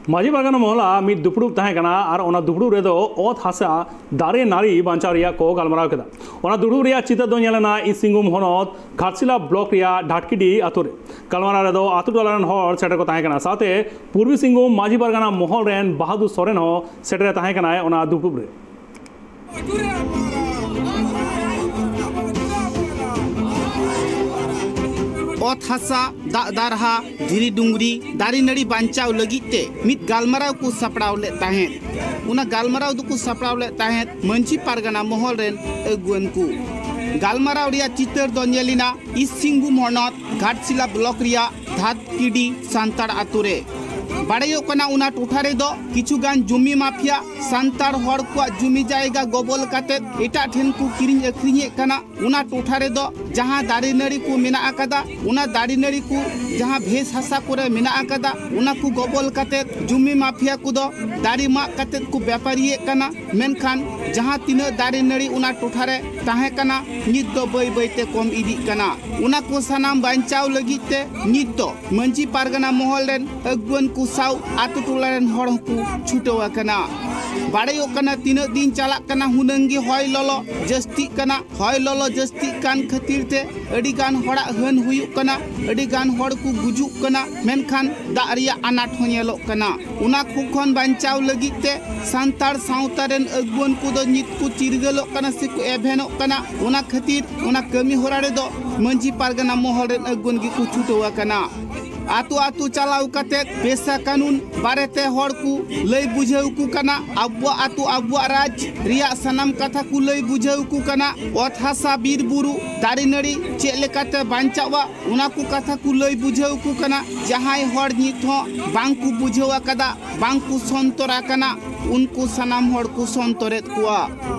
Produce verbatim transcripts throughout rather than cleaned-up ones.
ᱢᱟᱹᱡᱷᱤ ᱯᱟᱨᱜᱟᱱᱟ ᱢᱚᱦᱚᱞᱟᱜ ᱢᱤᱫ ᱫᱩᱯᱲᱩᱵ ᱛᱟᱦᱮᱸ ᱠᱟᱱᱟ ᱟᱨ ᱚᱱᱟ ᱫᱩᱯᱲᱩᱵ ᱨᱮᱫᱚ ᱚᱛ ᱦᱟᱥᱟ, ᱫᱟᱨᱮ ᱱᱟᱹᱲᱤ ᱵᱟᱧᱪᱟᱣ ᱨᱮᱭᱟᱜ ᱠᱚ ᱜᱟᱞᱢᱟᱨᱟᱣ ᱠᱮᱫᱟ᱾ ᱚᱱᱟ ᱫᱩᱯᱲᱩᱵ ᱨᱮᱭᱟᱜ ᱪᱤᱛᱟᱹᱨ ᱫᱚ ᱧᱮᱞ ᱮᱱᱟ ᱤᱥᱴ ᱥᱤᱝᱵᱷᱩᱢ ᱦᱚᱱᱚᱛ ᱜᱷᱟᱴᱥᱤᱞᱟ ᱵᱞᱚᱠ ᱨᱮᱭᱟᱜ ᱰᱷᱟᱴᱠᱤᱰᱤ ᱟᱛᱳ ᱨᱮ᱾ ᱜᱟᱞᱢᱟᱨᱟᱣ ᱨᱮᱫᱚ ᱟᱛᱳ ᱴᱚᱞᱟ ᱨᱮᱱ ᱦᱚᱲ ᱥᱮᱴᱮᱨ ᱠᱚ ᱛᱟᱦᱮᱸ ᱠᱟᱱᱟ, ᱥᱟᱶᱛᱮ ᱯᱩᱨᱵᱤ ᱥᱤᱝᱵᱷᱩᱢ ᱢᱟᱹᱡᱷᱤ ᱯᱟᱨᱜᱟᱱᱟ ᱢᱚᱦᱚᱞ ᱨᱮᱱ ᱵᱟᱦᱟᱫᱩᱨ ᱥᱚᱨᱮᱱ ᱦᱚᱸ ᱥᱮᱴᱮᱨ ᱮ ᱛᱟᱦᱮᱸ ᱠᱟᱱᱟᱭ ᱚᱱᱟ ᱫᱩᱯᱲᱩᱵ ᱨᱮ᱾ ᱚᱛ ᱦᱟᱥᱟ, ᱫᱟᱜ ᱫᱟᱨᱦᱟ, ᱫᱷᱤᱨᱤ ᱰᱩᱝᱨᱤ, ᱫᱟᱨᱮ ᱱᱟᱹᱲᱤ ᱵᱟᱧᱪᱟᱣ ᱞᱟᱹᱜᱤᱫ ᱛᱮ ᱢᱤᱫ ᱜᱟᱞᱢᱟᱨᱟᱣ ᱠᱚ ᱥᱟᱯᱲᱟᱣ ᱞᱮᱫ ᱛᱟᱦᱮᱸᱫ᱾ ᱚᱱᱟ ᱜᱟᱞᱢᱟᱨᱟᱣ ᱫᱚᱠᱚ ᱥᱟᱯᱲᱟᱣ ᱞᱮᱫ ᱛᱟᱦᱮᱸᱫ ᱢᱟᱹᱡᱷᱤ ᱯᱟᱨᱜᱟᱱᱟ ᱢᱚᱦᱚᱞ ᱨᱮᱱ ᱟᱹᱜᱩᱣᱟᱹᱱ ᱠᱚ᱾ ᱜᱟᱞᱢᱟᱨᱟᱣ ᱨᱮᱭᱟᱜ ᱪᱤᱛᱟᱹᱨ ᱫᱚ ᱧᱮᱞ ᱮᱱᱟ ᱤᱥᱴ ᱥᱤᱝᱵᱷᱩᱢ ᱦᱚᱱᱚᱛ ᱜᱷᱟᱴᱥᱤᱞᱟ ᱵᱞᱚᱠ ᱨᱮᱭᱟᱜ ᱫᱷᱟᱛᱠᱤᱰᱤ ᱥᱟᱱᱛᱟᱲ ᱟᱛᱳ ᱨᱮ᱾ ᱵᱟᱲᱟᱭᱚᱜ ᱠᱟᱱᱟ, ᱚᱱᱟ ᱴᱚᱴᱷᱟ ᱨᱮᱫᱚ ᱠᱤᱪᱷᱩ ᱜᱟᱱ ᱡᱩᱢᱤ ᱢᱟᱯᱷᱤᱭᱟ ᱥᱟᱱᱛᱟᱲ ᱦᱚᱲ ᱠᱚᱣᱟᱜ ᱡᱩᱢᱤ ᱡᱟᱭᱜᱟ ᱜᱚᱵᱚᱞ ᱠᱟᱛᱮᱫ ᱮᱴᱟᱜ ᱴᱷᱮᱱ ᱠᱚ ᱠᱤᱨᱤᱧ ᱟᱹᱠᱷᱨᱤᱧᱮᱫ ᱠᱟᱱᱟ᱾ ᱚᱱᱟ ᱴᱚᱴᱷᱟ ᱨᱮᱫᱚ ᱡᱟᱦᱟᱸ ᱫᱟᱨᱮ ᱱᱟᱹᱲᱤ ᱠᱚ ᱢᱮᱱᱟᱜ ᱟᱠᱟᱫᱟ, ᱚᱱᱟ ᱫᱟᱨᱮ ᱱᱟᱹᱲᱤ ᱠᱚ ᱡᱟᱦᱟᱸ ᱵᱷᱮᱥ ᱦᱟᱥᱟ ᱠᱚᱨᱮ ᱢᱮᱱᱟᱜ ᱟᱠᱟᱫᱟ, ᱚᱱᱟ ᱠᱚ ᱜᱚᱵᱚᱞ ᱠᱟᱛᱮᱫ ᱡᱩᱢᱤ ᱢᱟᱯᱷᱤᱭᱟ ᱠᱚᱫᱚ ᱫᱟᱨᱮ ᱢᱟᱜ ᱠᱟᱛᱮᱫ ᱠᱚ ᱵᱮᱯᱟᱨᱤᱭᱮᱫ ᱠᱟᱱᱟ᱾ ᱢᱮᱱᱠᱷᱟᱱ ᱡᱟᱦᱟᱸ ᱛᱤᱱᱟᱹᱜ ᱫᱟᱨᱮ ᱱᱟᱹᱲᱤ ᱚᱱᱟ ᱴᱚᱴᱷᱟ ᱨᱮ ᱛᱟᱦᱮᱸ ᱠᱟᱱᱟ, ᱱᱤᱛ ᱫᱚ ᱵᱟᱹᱭ ᱵᱟᱹᱭ ᱛᱮ ᱠᱚᱢ ᱤᱫᱤᱜ ᱠᱟᱱᱟ᱾ ᱚᱱᱟ ᱠᱚ ᱥᱟᱱᱟᱢ ᱵᱟᱧᱪᱟᱣ ᱞᱟᱹᱜᱤᱫ ᱛᱮ ᱱᱤᱛ ᱫᱚ ᱢᱟᱹᱡᱷᱤ ᱯᱟᱨᱜᱟᱱᱟ ᱢᱚᱦᱚᱞ ᱨᱮᱱ ᱟᱹᱜᱩᱣᱟᱹᱱ ᱠᱚ ᱥᱟᱶ ᱟᱛᱳ ᱴᱚᱞᱟ ᱨᱮᱱ ᱦᱚᱲ ᱦᱚᱸᱠᱚ ᱪᱷᱩᱴᱟᱹᱣ ᱟᱠᱟᱱᱟ᱾ ᱵᱟᱲᱟᱭᱚᱜ ᱠᱟᱱᱟ, ᱛᱤᱱᱟᱹᱜ ᱫᱤᱱ ᱪᱟᱞᱟᱜ ᱠᱟᱱᱟ, ᱦᱩᱱᱟᱹᱝ ᱜᱮ ᱦᱚᱭ ᱞᱚᱞᱚ ᱡᱟᱹᱥᱛᱤᱜ ᱠᱟᱱᱟ᱾ ᱦᱚᱭ ᱞᱚᱞᱚ ᱡᱟᱹᱥᱛᱤᱜ ᱠᱟᱱ ᱠᱷᱟᱹᱛᱤᱨ ᱛᱮ ᱟᱹᱰᱤ ᱜᱟᱱ ᱦᱚᱲᱟᱜ ᱦᱟᱹᱱ ᱦᱩᱭᱩᱜ ᱠᱟᱱᱟ, ᱟᱹᱰᱤ ᱜᱟᱱ ᱦᱚᱲ ᱠᱚ ᱜᱩᱡᱩᱜ ᱠᱟᱱᱟ, ᱢᱮᱱᱠᱷᱟᱱ ᱫᱟᱜ ᱨᱮᱭᱟᱜ ᱟᱱᱟᱴ ᱦᱚᱸ ᱧᱮᱞᱚᱜ ᱠᱟᱱᱟ᱾ ᱚᱱᱟ ᱠᱚ ᱠᱷᱚᱱ ᱵᱟᱧᱪᱟᱣ ᱞᱟᱹᱜᱤᱫ ᱛᱮ ᱥᱟᱱᱛᱟᱲ ᱥᱟᱶᱛᱟ ᱨᱮᱱ ᱟᱹᱜᱩᱣᱟᱹᱱ ᱠᱚᱫᱚ ᱱᱤᱛ ᱠᱚ ᱪᱤᱨᱜᱟᱹᱞᱚᱜ ᱠᱟᱱᱟ ᱥᱮᱠᱚ ᱮᱵᱷᱮᱱᱚᱜ ᱠᱟᱱᱟ᱾ ᱚᱱᱟ ᱠᱷᱟᱹᱛᱤᱨ ᱚᱱᱟ ᱠᱟᱹᱢᱤ ᱦᱚᱨᱟ ᱨᱮᱫᱚ ᱢᱟᱹᱡᱷᱤ ᱯᱟᱨᱜᱟᱱᱟ ᱢᱚᱦᱚᱞ ᱨᱮᱱ ᱟᱹᱜᱩᱣᱟᱹᱱ ᱜᱮᱠᱚ ᱪᱷᱩᱴᱟᱹᱣ ᱟᱠᱟᱱᱟ᱾ ᱟᱛᱳ ᱟᱛᱳ ᱪᱟᱞᱟᱣ ᱠᱟᱛᱮ ᱯᱮᱥᱟ ᱠᱟᱹᱱᱩᱱ ᱵᱟᱨᱮᱛᱮ ᱦᱚᱲ ᱠᱚ ᱞᱟᱹᱭ ᱵᱩᱡᱷᱟᱹᱣ ᱠᱚ ᱠᱟᱱᱟ᱾ ᱟᱵᱚᱣᱟᱜ ᱟᱛᱳ, ᱟᱵᱚᱣᱟᱜ ᱨᱟᱡᱽ ᱨᱮᱭᱟᱜ ᱥᱟᱱᱟᱢ ᱠᱟᱛᱷᱟ ᱠᱚ ᱞᱟᱹᱭ ᱵᱩᱡᱷᱟᱹᱣ ᱠᱚ ᱠᱟᱱᱟ᱾ ᱚᱛ ᱦᱟᱥᱟ, ᱵᱤᱨ ᱵᱩᱨᱩ, ᱫᱟᱨᱮ ᱱᱟᱹᱲᱤ ᱪᱮᱫ ᱞᱮᱠᱟᱛᱮ ᱵᱟᱧᱪᱟᱜᱼᱟ, ᱚᱱᱟ ᱠᱚ ᱠᱟᱛᱷᱟ ᱠᱚ ᱞᱟᱹᱭ ᱵᱩᱡᱷᱟᱹᱣ ᱠᱚ ᱠᱟᱱᱟ᱾ ᱡᱟᱦᱟᱸᱭ ᱦᱚᱲ ᱱᱤᱛ ᱦᱚᱸ ᱵᱟᱝ ᱠᱚ ᱵᱩᱡᱷᱟᱹᱣ ᱟᱠᱟᱫᱟ, ᱵᱟᱝ ᱠᱚ ᱥᱚᱱᱛᱚᱨ ᱟᱠᱟᱱᱟ, ᱩᱱᱠᱩ ᱥᱟᱱᱟᱢ ᱦᱚᱲ ᱠᱚ ᱥᱚᱱᱛᱚᱨᱮᱫ ᱠᱚᱣᱟ᱾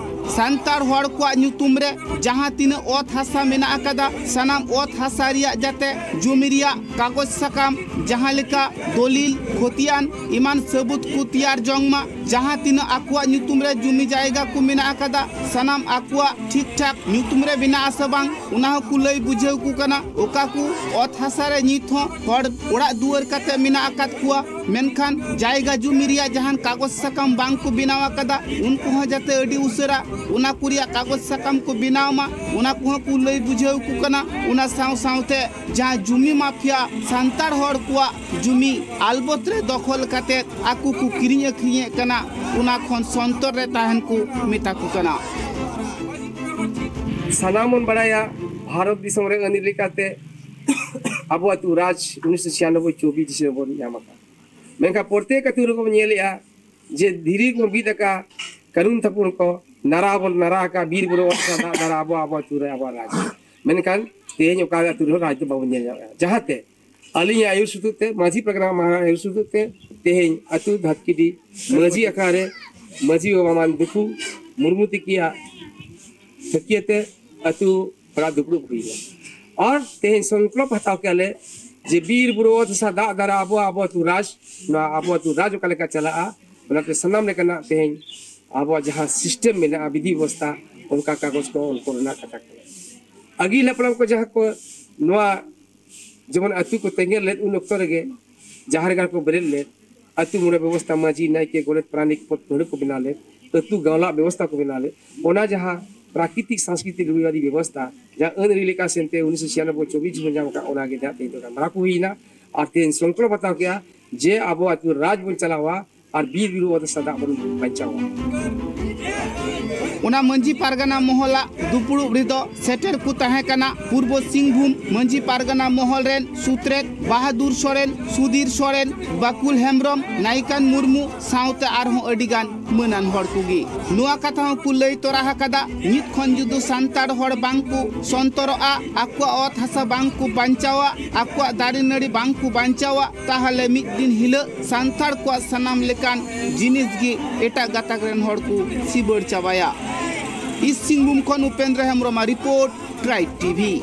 ᱥᱟᱱᱛᱟᱲ ᱦᱚᱲ ᱠᱚᱣᱟᱜ ᱧᱩᱛᱩᱢ ᱨᱮ ᱡᱟᱦᱟᱸ ᱛᱤᱱᱟᱹᱜ ᱚᱛ ᱦᱟᱥᱟ ᱢᱮᱱᱟᱜ ᱟᱠᱟᱫᱟ, ᱥᱟᱱᱟᱢ ᱚᱛ ᱦᱟᱥᱟ ᱨᱮᱭᱟᱜ ᱡᱟᱛᱮ ᱡᱩᱢᱤ ᱨᱮᱭᱟᱜ ᱠᱟᱜᱚᱡᱽ ᱥᱟᱠᱟᱢ, ᱡᱟᱦᱟᱸ ᱞᱮᱠᱟ ᱫᱚᱞᱤᱞ, ᱠᱷᱚᱛᱤᱭᱟᱱ ᱮᱢᱟᱱ ᱥᱟᱹᱵᱩᱛ ᱠᱚ ᱛᱮᱭᱟᱨ ᱡᱚᱝ ᱢᱟ᱾ ᱡᱟᱦᱟᱸ ᱛᱤᱱᱟᱹᱜ ᱟᱠᱚᱣᱟᱜ ᱧᱩᱛᱩᱢ ᱨᱮ ᱡᱩᱢᱤ ᱡᱟᱭᱜᱟ ᱠᱚ ᱢᱮᱱᱟᱜ ᱟᱠᱟᱫᱟ, ᱥᱟᱱᱟᱢ ᱟᱠᱚᱣᱟᱜ ᱴᱷᱤᱠ ᱴᱷᱟᱠ ᱧᱩᱛᱩᱢ ᱨᱮ ᱢᱮᱱᱟᱜ ᱟᱥᱮ ᱵᱟᱝ, ᱚᱱᱟ ᱦᱚᱸᱠᱚ ᱞᱟᱹᱭ ᱵᱩᱡᱷᱟᱹᱣ ᱠᱚ ᱠᱟᱱᱟ᱾ ᱚᱠᱟ ᱠᱚ ᱚᱛ ᱦᱟᱥᱟ ᱨᱮ ᱱᱤᱛ ᱦᱚᱸ ᱦᱚᱲ ᱚᱲᱟᱜ ᱫᱩᱣᱟᱹᱨ ᱠᱟᱛᱮ ᱢᱮᱱᱟᱜ ᱟᱠᱟᱫ ᱠᱚᱣᱟ, ᱢᱮᱱᱠᱷᱟᱱ ᱡᱟᱭᱜᱟ ᱡᱩᱢᱤ ᱨᱮᱭᱟᱜ ᱡᱟᱦᱟᱱ ᱠᱟᱜᱚᱡᱽ ᱥᱟᱠᱟᱢ ᱵᱟᱝ ᱠᱚ ᱵᱮᱱᱟᱣ ᱟᱠᱟᱫᱟ, ᱩᱱᱠᱩ ᱦᱚᱸ ᱡᱟᱛᱮ ᱟᱹᱰᱤ ᱩᱥᱟᱹᱨᱟ ᱚᱱᱟ ᱠᱚ ᱨᱮᱭᱟᱜ ᱠᱟᱜᱚᱡᱽ ᱥᱟᱠᱟᱢ ᱠᱚ ᱵᱮᱱᱟᱣ ᱢᱟ, ᱚᱱᱟ ᱠᱚᱦᱚᱸ ᱠᱚ ᱞᱟᱹᱭ ᱵᱩᱡᱷᱟᱹᱣ ᱠᱚ ᱠᱟᱱᱟ᱾ ᱚᱱᱟ ᱥᱟᱶ ᱥᱟᱶᱛᱮ ᱡᱟᱦᱟᱸ ᱡᱩᱢᱤ ᱢᱟᱯᱷᱤᱭᱟ ᱥᱟᱱᱛᱟᱲ ᱦᱚᱲ ᱠᱚᱣᱟᱜ ᱡᱩᱢᱤ ᱟᱞᱵᱚᱛ ᱨᱮ ᱫᱚᱠᱷᱚᱞ ᱠᱟᱛᱮ ᱟᱠᱚ ᱠᱚ ᱠᱤᱨᱤᱧ ᱟᱹᱠᱷᱨᱤᱧᱮᱫ ᱠᱟᱱᱟ, ᱚᱱᱟ ᱠᱷᱚᱱ ᱥᱚᱱᱛᱚᱨ ᱨᱮ ᱛᱟᱦᱮᱱ ᱠᱚ ᱢᱮᱛᱟ ᱠᱚ ᱠᱟᱱᱟ᱾ ᱥᱟᱱᱟᱢ ᱵᱚᱱ ᱵᱟᱲᱟᱭᱟ, ᱵᱷᱟᱨᱚᱛ ᱫᱤᱥᱚᱢ ᱨᱮ ᱟᱹᱱ ᱞᱮᱠᱟᱛᱮ ᱟᱵᱚ ᱟᱹᱛᱩ ᱨᱟᱡᱽ ᱩᱱᱤᱥᱥᱚ ᱪᱷᱤᱭᱟᱱᱚᱵᱵᱳᱭ ᱪᱚᱵᱵᱤᱥ ᱨᱮᱵᱚᱱ ᱧᱟᱢ ᱟᱠᱟᱫᱟ᱾ ᱢᱮᱱᱠᱷᱟᱱ ᱯᱨᱚᱛᱮᱠ ᱟᱹᱛᱩ ᱨᱮᱵᱚᱱ ᱧᱮᱞᱮᱜᱼᱟ ᱡᱮ ᱫᱷᱤᱨᱤ ᱠᱚ ᱵᱤᱫ ᱟᱠᱟᱫ, ᱠᱟᱹᱱᱩᱱ ᱛᱷᱟᱯᱚᱱ ᱠᱚ ᱱᱟᱨᱟ ᱵᱚᱱ ᱱᱟᱨᱟ ᱟᱠᱟᱫ, ᱵᱤᱨ ᱵᱩᱨᱩ ᱚᱛ ᱦᱟᱥᱟ ᱫᱟᱜ ᱫᱟᱨᱟ ᱟᱵᱚ ᱟᱵᱚ ᱟᱹᱛᱩ ᱨᱮ ᱟᱵᱚᱣᱟᱜ ᱨᱟᱡᱽ᱾ ᱢᱮᱱᱠᱷᱟᱱ ᱛᱮᱦᱮᱧ ᱚᱠᱟ ᱟᱹᱛᱩ ᱨᱮᱦᱚᱸ ᱨᱟᱡᱽ ᱫᱚ ᱵᱟᱵᱚᱱ ᱧᱮᱞ ᱧᱟᱢᱮᱫᱼᱟ᱾ ᱡᱟᱦᱟᱸᱛᱮ ᱟᱹᱞᱤᱧᱟᱜ ᱟᱹᱭᱩᱨ ᱥᱩᱛᱩᱜ ᱛᱮ, ᱢᱟᱹᱡᱷᱤ ᱯᱟᱨᱜᱟᱱᱟ ᱢᱟᱦᱟ ᱟᱹᱭᱩᱨ ᱥᱩᱛᱩᱜ ᱛᱮ ᱛᱮᱦᱮᱧ ᱟᱹᱛᱩ ᱫᱷᱟᱛᱠᱤᱰᱤ ᱢᱟᱹᱡᱷᱤ ᱟᱠᱷᱲᱟ ᱨᱮ ᱢᱟᱹᱡᱷᱤ ᱵᱟᱵᱟ ᱢᱟᱱ ᱫᱩᱠᱷᱩ ᱢᱩᱨᱢᱩ ᱛᱤᱠᱤᱭᱟᱜ ᱛᱷᱟᱹᱠᱤᱭᱟᱹ ᱛᱮ ᱟᱹᱛᱩ ᱯᱟᱲᱟ ᱫᱩᱯᱲᱩᱵ ᱦᱩᱭᱱᱟ᱾ ᱟᱨ ᱛᱮᱦᱮᱧ ᱥᱚᱝᱠᱚᱞᱯ ᱦᱟᱛᱟᱣ ᱠᱮᱜᱼᱟ ᱞᱮ ᱡᱮ ᱵᱤᱨ ᱵᱩᱨᱩ ᱚᱛ ᱦᱟᱥᱟ ᱫᱟᱜ ᱫᱟᱨᱟ ᱟᱵᱚ ᱟᱵᱚ ᱟᱹᱛᱩ ᱨᱟᱡᱽ, ᱱᱚᱣᱟ ᱟᱵᱚ ᱟᱹᱛᱩ ᱨᱟᱡᱽ ᱚᱠᱟ ᱞᱮᱠᱟ ᱪᱟᱞᱟᱜᱼᱟ, ᱚᱱᱟᱛᱮ ᱥᱟᱱᱟᱢ ᱞᱮᱠᱟᱱᱟᱜ ᱛᱮᱦᱮᱧ ᱟᱵᱚᱣᱟᱜ ᱡᱟᱦᱟᱸ ᱥᱤᱥᱴᱮᱢ ᱢᱮᱱᱟᱜᱼᱟ, ᱵᱤᱫᱷᱤ ᱵᱮᱵᱚᱥᱛᱷᱟ, ᱚᱱᱠᱟ ᱠᱟᱜᱚᱡᱽ ᱠᱚ ᱚᱞ ᱠᱚ ᱨᱮᱱᱟᱜ ᱠᱟᱛᱷᱟ ᱠᱟᱱᱟ᱾ ᱟᱹᱜᱤᱞ ᱦᱟᱯᱲᱟᱢ ᱠᱚ ᱡᱟᱦᱟᱸ ᱠᱚ ᱱᱚᱣᱟ ᱡᱮᱢᱚᱱ ᱟᱹᱛᱩ ᱠᱚ ᱛᱮᱸᱜᱮᱞ ᱞᱮᱫ, ᱩᱱ ᱚᱠᱛᱚ ᱨᱮᱜᱮ ᱡᱟᱦᱮᱨ ᱜᱟᱲ ᱠᱚ ᱵᱮᱨᱮᱫ ᱞᱮᱫ, ᱟᱹᱛᱩ ᱢᱚᱬᱮ ᱵᱮᱵᱚᱥᱛᱷᱟ, ᱢᱟᱹᱡᱷᱤ, ᱱᱟᱭᱠᱮ, ᱜᱚᱰᱮᱛ, ᱯᱟᱨᱟᱱᱤᱠ ᱯᱚᱫ ᱯᱟᱹᱦᱲᱟᱹ ᱠᱚ ᱵᱮᱱᱟᱣ ᱞᱮᱫ, ᱟᱹᱛᱩ ᱜᱟᱶᱞᱟ ᱵᱮᱵᱚᱥᱛᱷᱟ ᱠᱚ ᱵᱮᱱᱟᱣ ᱞᱮᱫ, ᱚᱱᱟ ᱡᱟᱦᱟᱸ ᱯᱨᱟᱠᱨᱤᱛᱤᱠ ᱥᱟᱝᱥᱠᱨᱤᱛᱤᱠ ᱨᱩᱲᱤᱣᱟᱫᱤ ᱵᱮᱵᱚᱥᱛᱷᱟ, ᱡᱟᱦᱟᱸ ᱟᱹᱱ ᱟᱹᱨᱤ ᱞᱮᱠᱟ ᱥᱮᱱᱛᱮ ᱩᱱᱤᱥᱥᱚ ᱪᱷᱤᱭᱟᱱᱚᱵᱵᱳᱭ ᱪᱚᱵᱵᱤᱥ ᱵᱚᱱ ᱧᱟᱢ ᱟᱠᱟᱫ, ᱚᱱᱟ ᱜᱮ ᱱᱟᱦᱟᱜ ᱛᱮᱦᱮᱧ ᱫᱚ ᱜᱟᱞᱢᱟᱨᱟᱣ ᱠᱚ ᱦᱩᱭᱱᱟ᱾ ᱟᱨ ᱛᱮᱦᱮᱧ ᱥᱚᱝᱠᱚᱞᱯ ᱦᱟᱛᱟᱣ ᱠᱮᱜᱼᱟ ᱡᱮ ᱟᱵᱚ ᱟᱹᱛᱩ ᱨᱟᱡᱽ ᱵᱚᱱ ᱪᱟᱞᱟᱣᱟ ᱟᱨ ᱵᱤᱨ ᱵᱩᱨᱩ ᱚᱛ ᱦᱟᱥᱟ ᱫᱟᱜ ᱵᱚᱱ ᱵᱟᱧᱪᱟᱣᱟ᱾ ᱚᱱᱟ ᱢᱟᱹᱡᱷᱤ ᱯᱟᱨᱜᱟᱱᱟ ᱢᱚᱦᱚᱞᱟᱜ ᱫᱩᱯᱲᱩᱵ ᱨᱮᱫᱚ ᱥᱮᱴᱮᱨ ᱠᱚ ᱛᱟᱦᱮᱸ ᱠᱟᱱᱟ ᱯᱩᱨᱵᱚ ᱥᱤᱝᱵᱷᱩᱢ ᱢᱟᱹᱡᱷᱤ ᱯᱟᱨᱜᱟᱱᱟ ᱢᱚᱦᱚᱞ ᱨᱮᱱ ᱥᱩᱛᱨᱮᱛ ᱵᱟᱦᱟᱫᱩᱨ ᱥᱚᱨᱮᱱ, ᱥᱩᱫᱷᱤᱨ ᱥᱚᱨᱮᱱ, ᱵᱟᱠᱩᱞ ᱦᱮᱢᱵᱨᱚᱢ, ᱱᱟᱭᱠᱟᱱ ᱢᱩᱨᱢᱩ ᱥᱟᱶᱛᱮ ᱟᱨᱦᱚᱸ ᱟᱹᱰᱤ ᱜᱟᱱ ᱢᱟᱹᱱᱟᱱ ᱦᱚᱲ ᱠᱚᱜᱮ᱾ ᱱᱚᱣᱟ ᱠᱟᱛᱷᱟ ᱦᱚᱸᱠᱚ ᱞᱟᱹᱭ ᱛᱚᱨᱟ ᱟᱠᱟᱫᱟ, ᱱᱤᱛ ᱠᱷᱚᱱ ᱡᱩᱫᱤ ᱥᱟᱱᱛᱟᱲ ᱦᱚᱲ ᱵᱟᱝ ᱠᱚ ᱥᱚᱱᱛᱚᱨᱚᱜᱼᱟ, ᱟᱠᱚᱣᱟᱜ ᱚᱛ ᱦᱟᱥᱟ ᱵᱟᱝ ᱠᱚ ᱵᱟᱧᱪᱟᱣᱟ, ᱟᱠᱚᱣᱟᱜ ᱫᱟᱨᱮ ᱱᱟᱹᱲᱤ ᱵᱟᱝ ᱠᱚ ᱵᱟᱧᱪᱟᱣᱟ, ᱛᱟᱦᱚᱞᱮ ᱢᱤᱫ ᱫᱤᱱ ᱦᱤᱞᱳᱜ ᱥᱟᱱᱛᱟᱲ ᱠᱚᱣᱟᱜ ᱥᱟᱱᱟᱢ ᱞᱮᱠᱟᱱ ᱡᱤᱱᱤᱥ ᱜᱮ ᱮᱴᱟᱜ ᱜᱟᱛᱟᱠ ᱨᱮᱱ ᱦᱚᱲ ᱠᱚ ᱥᱤᱵᱟᱹᱲ ᱪᱟᱵᱟᱭᱟ᱾ ᱤᱥᱴ ᱥᱤᱝᱵᱷᱩᱢ ᱠᱷᱚᱱ ᱩᱯᱮᱱᱫᱨᱚ ᱦᱮᱢᱵᱨᱚᱢᱟᱜ ᱨᱤᱯᱳᱨᱴ, ᱴᱨᱟᱭᱤᱵᱽ ᱴᱤᱵᱷᱤ᱾